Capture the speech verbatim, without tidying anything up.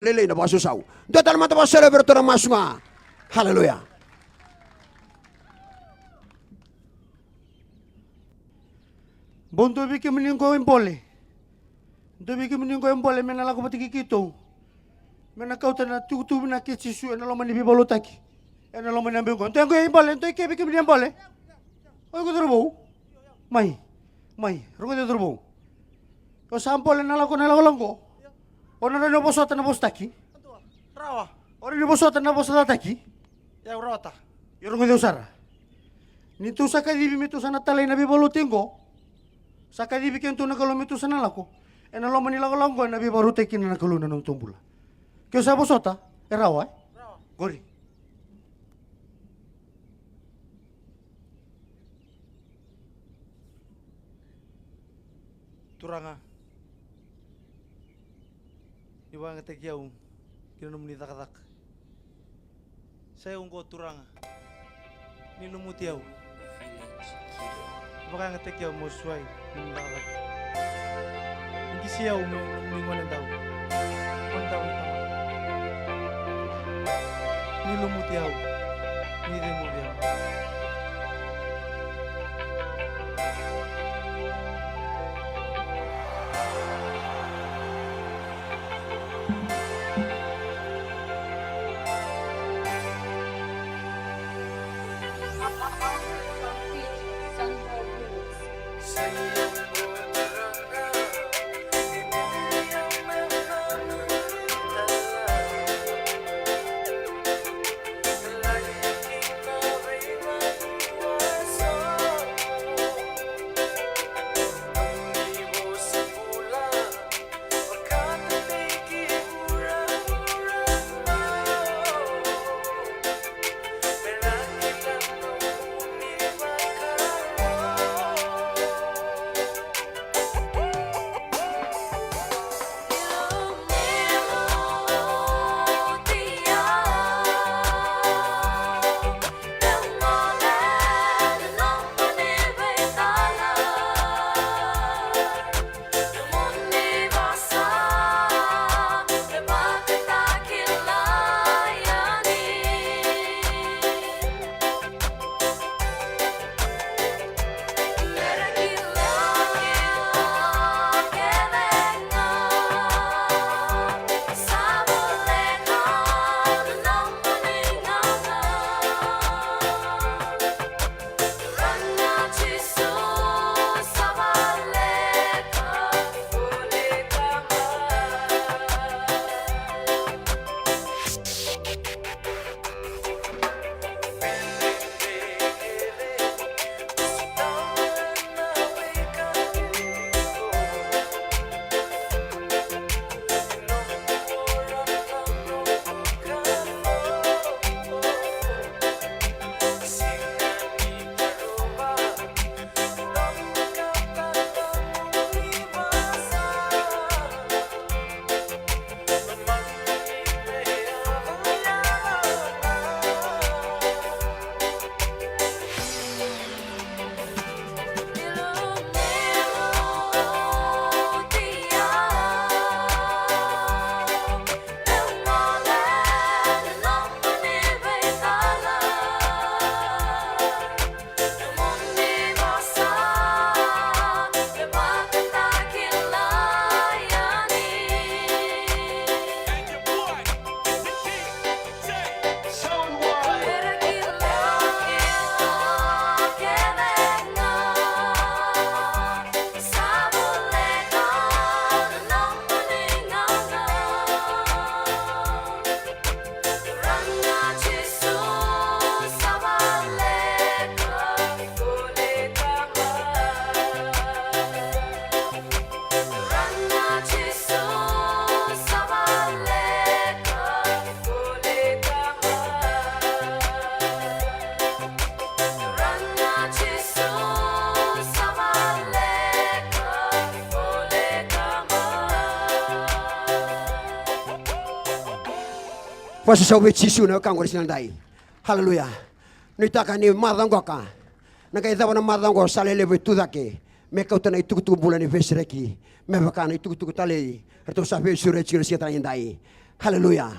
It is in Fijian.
lailai na vakasausau. Dua tale mada vakasausau vei iratou na masu ga. Haleluya. Bau dua vei kemuni qo e bole. Dua vei kemuni qo e bole me na lako vata kei keitou. Me na kauta na tukutuku vinaka kei Jisu ena loma ni veivakalotutaki. Ena loma ni abe qo. Dua qo e bole, dua i ke vei kemuni e bole. Oi ko cauravou. Mai. Mai. Rogoci au cauravou. O sa bole na lako na lakolako qo. O na rawa ni o vosota na vosataki. Rawa. O rawa ni vosota na vosataki. Ia au rawata. Ia rogoci au sara. Ni tou sa kacivi me tou sa na talai na veivakalotutaki qo. Sa kacivi kedatou na Kalou me tou sa na lako. Ena loma ni lakolako qo ena veivakarautaki kina na Kalou na nodatou bula. Ke o sa vosota, e rawa, e? Rawa. Qori. Turaga, ni vakayagataki au ki na nomuni cakacaka. Sa i au oqo Turaga, ni lumuti au. Ni vakayagataki au meu suai ni nomuni cakacaka. Ni qisi au meu nomuni gonedau. Gonedau ni tamata. Ni lumuti au. Ni ceguvi au. Vakasausau vei Jisu na wekaqu ena siga nikua. Haleluya. Nuitaka ni macawa qoka, na qai cava na macawa qo sa lelevu e tu cake me kauta na itukutuku bula ni veisereki, me vaka na itukutuku talei ratou sa veisureti tiko ena siga nikua. Hallelujah.